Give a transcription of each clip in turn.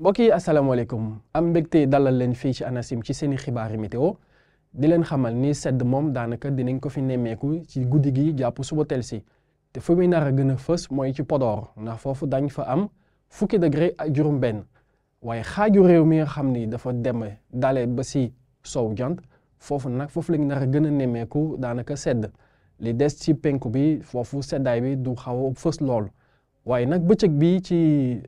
mbokk yi asalaamaaleykum am mbégte dalal leen fii ci ANACIM ci seeni xibaari météo di leen xamal ni sedd moom daanaka dinañ ko fi nemmeeku ci guddi gi jàpp suba tel si te fu muy nar a gën a fës mooy ci Podor ndax foofu dañ fa am fukki degré ak juróom-benn waaye xaaju réew mi nga xam ni dafa dem dale ba si sow jant foofu lañ nar a gën a nemmeeku daanaka sedd li des ci penku bi foofu seddaay bi du xaw a fës lool waaye nag bëccëg bi ci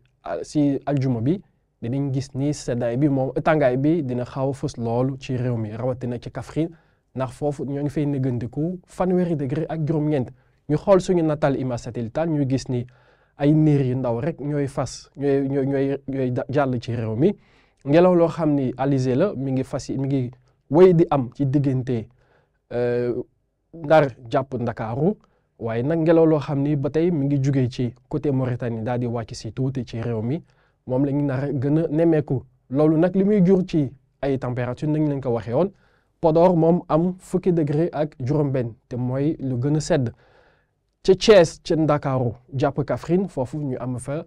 aljuma bi dinañ gis ni seddaay bi moom tàngaay bi dina xaw a fës loolu ci réew mi rawatina ci Kaffrine ndax foofu ñoo ngi fay néggandiku fanweeri degré ak juróom-ñeent ñu xool suñu natal image satellitale ñu gis ni ay niir yu ndaw rek ñooy jàll ci réew mi ngelaw loo xam ni alizé la mi ngi wéy di am ci diggante Ndar jàpp Ndakaaru waaye nag ngelaw loo xam ni ba tey mi ngi jugee ci côté Mauritanie daal di wàcc si tuuti ci réew mi moom la ñu nar a gën a nemmeeku loolu nag li muy jur ci ay température nañ leen ko waxee woon Podor moom am fukki degré ak juróom-benn te mooy lu gën a sedd ca Thiès ca Ndakaaru jàpp Kaffrine foofu ñu am fa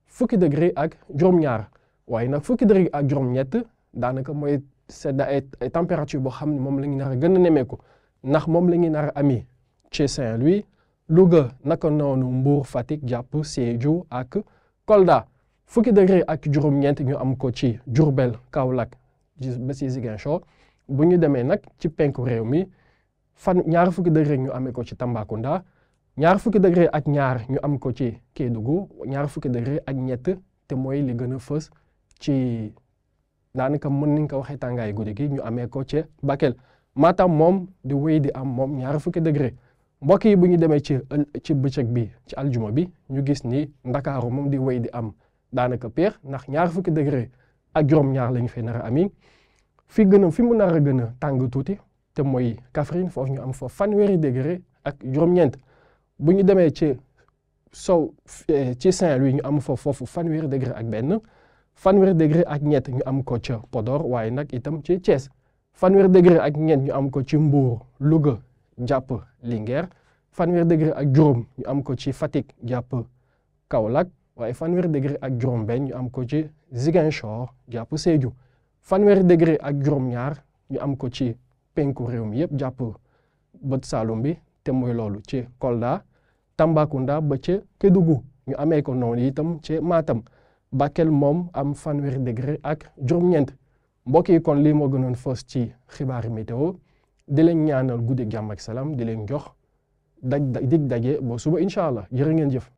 fukki degré ak juróom-ñaar waaye nag fukki degré ak juróom-ñett daanaka mooy sedd ay température boo xam ne moom la ñu nar a gën a nemmeeku ndax moom la ñu nar a ami ci Saint-Louis Louga naka noonu Mbour Fatick jàpp Sédhiou ak Kolda fukki degré ak juróom-ñeent ñu am ko ci Diourbel Kaolack ba ci Ziguinchor bu ñu demee nag ci penku réew mi ñaar fukki degré ñu amee ko ci Tambacounda ñaar fukki degré ak ñaar ñu am ko ci Kédougou ñaar fukki degré ak ñett te mooy li gën a fës ci daanaka mën nañ ko waxee tàngaay guddi gi ñu amee ko ci Bakel Matam moom di wéy di am moom ñaar fukki degré mbokk yi bu ñu demee ci bëccëg bi ci aljuma bi ñu gis ni Ndakaaru moom di wéy di am daanaka peex ndax ñaar fukki degré ak juróom-ñaar lañu fay nar a ami fi mu nar a gën a tàng tuuti te mooy Kaffrine foofu ñu am fa fanweeri degré ak juróom-ñeent bu ñu demee ci Saint-Louis ñu am fa foofu fanweeri degré ak benn fanweeri degré ak ñett ñu am ko ca Podor waaye nag itam ci Thiès fanweeri degré ak ñeent ñu am ko ci Mbour Louga jàpp Linguère fanweeri degré ak juróom ñu am ko ci Fatick jàpp Kaolack waaye fanweeri degré ak juróom-benn ñu am ko ci Ziguinchor jàpp Sédhiou fanweeri degré ak juróom-ñaar ñu am ko ci penku réew mi yëpp jàpp bët Saalum bi te mooy loolu ci Kolda Tambacounda ba ca Kédougou ñu amee ko noonu itam ci Matam Bakel moom am fanweeri degré ak juróom-ñeent mbokk yi kon lii moo gënoon fës ci xibaari météo di leen ñaanal guddi jàmm ak salaam di leen jox dig daje ba suba incha allah jërë ngeen jëf.